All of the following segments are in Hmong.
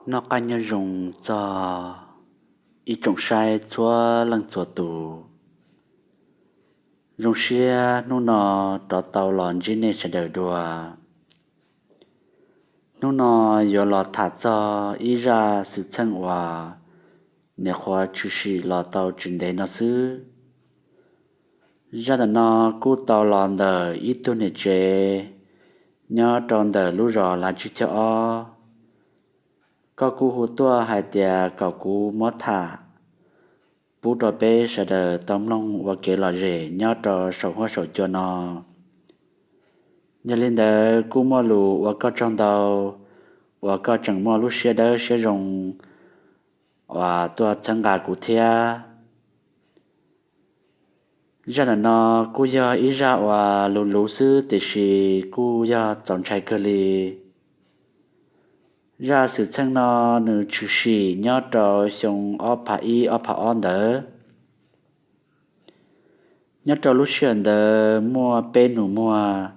Noj qab nyob zoo txog ib tsoom saib txhua leej txhua tus. Zoo siab hnub no rov tau los ntsib nej sawv daws dua. Hnub no yuav los tham txog ib zaj xwm txheej uas nyuam qhuav tshwm sim los tau tsis ntev no xwb. Zaj ntawm no kuj tau los ntawm ib tug niam tsev nyob rau ntawm lub zos Lav Tsib Caug Ob. Koj kuj hu tuaj hais tias kom kuv muab tham pub rau peb sawv daws tau mloog ua kev lom zem nyob rau saum huab saum cua no. Yog li ntawd kuj muaj lus ua koj tsaug ntau uas koj tseem muaj lub siab dawb siab zoo uas tuaj txhawb nqa kuv thiab. Zaj ntawm no kuj yog ib zaj uas luv luv xwb tiam sis kuj yog txaus ntshai kawg li. Zaj xwm txheej no nws tshwm sim nyob rau xyoo ob phav ib ob phav ob ntawd. Nyob rau lub sij hawm ntawd muaj peb nus muag,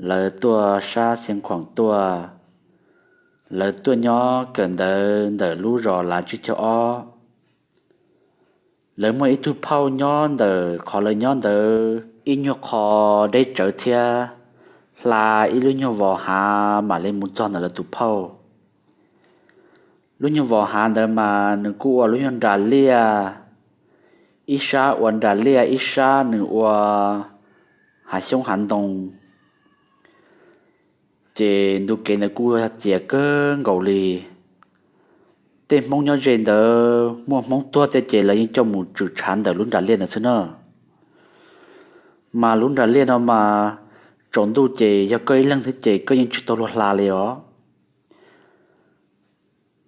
lawv tuaj sab Xeev Khuam tuaj, lawv tuaj nyob kawm ntawv ntawm lub zos Lav Tsib Caug Ob. Lawv muaj ib tug phauj nyob ntawm qhov lawv nyob ntawd ib nyuag qho deb tsawv thiab, hla ib lub nyuag vos hav mam li mus txog ntawm lawv tus phauj. Lub nyuag vos hav ntawd mas nws kuj ua lub nyuag nras liaj, ib sab ua nras liaj ib sab nws ua hav xyoob hav ntoo. Ces ntu kev ntawd kuj txias kawg nkaus li. Tej Hmoob nyob ze ntawd muaj Hmoob tuag tej ces lawv yeej coj mus tswm tshav ntawm lub nras liaj ntawd xwb na. Mas lub nras liaj no mas tsaus ntuj ces yog koj ib leeg xwb ces koj yeej tsis tau luag hla li os.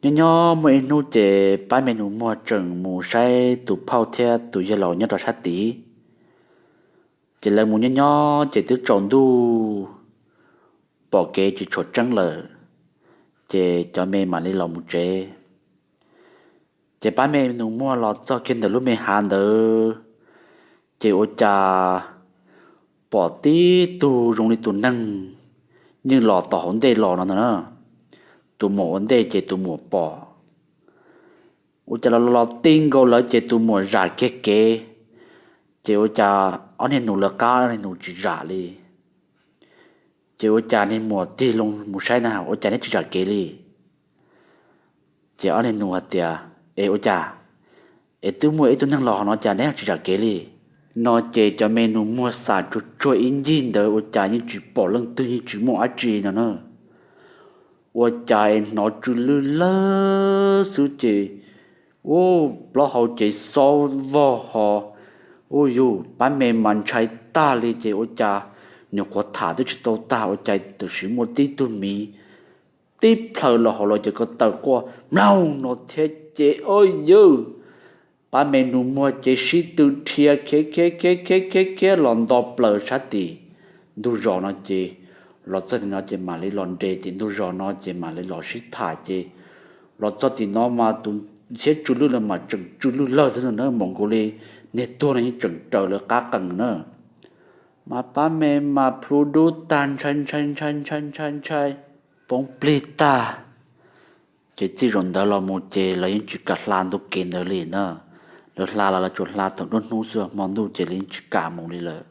Nyob nyob muaj ib hnub ces pab me nus muag tseem mus saib tus phauj thiab tus yawg laus nyob rau sab tid. Ces lawv mus nyob nyob ces twb tsaus ntuj, pom kev tsis tshua tseeb lawm, ces cov me mam li los mus tsev. Ces pab me nus muag los txog kiag ntawm lub me hav ntawd, ces ua cas pom tib tug zoo li tus neeg yeej los tom hauv ntej los no ntag na. Tus muam ua ntej ces tus muam pom. Ua cas los los ti nkaus lawv ces tus muam zam kiag kev, ces ua cas ob niag nus lawv qab ob niag nus tsis zam li. Ces ua cas niag muam tig loo mus saib na, ua cas neb tsis zam kev li? Ces ob niag nus hais tias, Es ua cas, es twb muaj ib tug neeg los no cas neb tsis zam kev li? No ces cov me nus muag xam tsuag tsuag ib ncig ntawd ua cas yeej tsis pom leej twg, yeej tsis muaj dab tsi no na. Ua cas es hnov tsw lwj lawg xwb ces, u, plaub hau ces xob vog ho, u, yus pab me mas ntshai tag li ces ua cas nyuam qhuav tham twb tsis tau tag ua cas tam sim muaj tib tug miv tib plhaw los hauv lawv cov ko taw quaj mlaug no thiab ces, o, yawg, pab me nus muag ces sib tw dhia khiav khiav khiav khiav khiav khiav los nto plaws sab tim ntug zos no ces, los txog tim no ces mam li los nres tim ntug zos no ces mam li los sib tham ces, los txog tim no mas tus ntxhiab tsw lwj lawg mas tseem tsw lwj lawg xwb no na, mus nkaus li niag tuag no yeej tseem raws lawv qab qees na. Mas pab me mas plhu dub tag, ntshai ntshai ntshai ntshai ntshai ntshai, poob plig tag. Ces txij zaum ntawd los mus ces lawv yeej tsis kam hla ntu kev ntawd li na. Lawv hla los lawv tsuas hla thaum nruab hnub xwb, hmo ntuj ces lawv yeej tsis kam mus li lawm.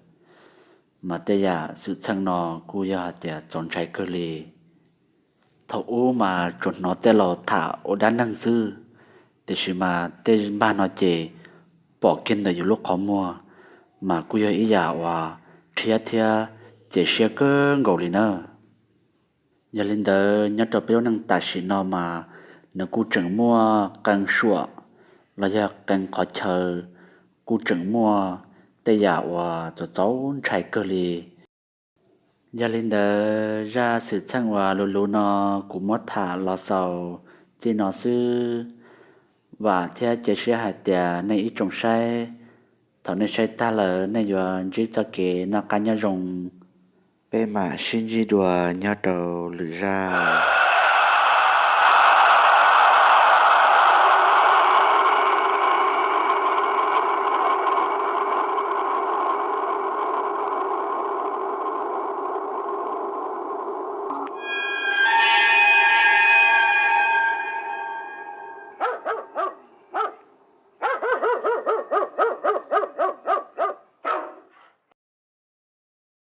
Mas tej yam xwm txheej no kuj yog hais tias txaus ntshai kawg li. Thaum ub mas tsuas hnov tej laus tham ua dab neeg xwb, tiam sis mas tej npag no ces pom kiag ntawm yus lub qhov muag, mas kuj yog ib yam uas rhiab thiab cia siab kawg nkaus li na. Yog li ntawd nyob rau peb lub neej tam sim no mas nws kuj tseem muaj qee suam los yog qee qhov chaw kuj tseem muaj tej yam uas txaus txaus ntshai kawg li. Yog li ntawd zaj xwm txheej uas luv luv no kuv muab tham los xaus txij no xwb. Vam thiab cia siab hais tias nej ib tsoom saib, thaum nej saib tag lawm nej yuav ntsib txoj kev noj qab nyob zoo. Peb mam sib ntsib dua nyob rau lwm zaj.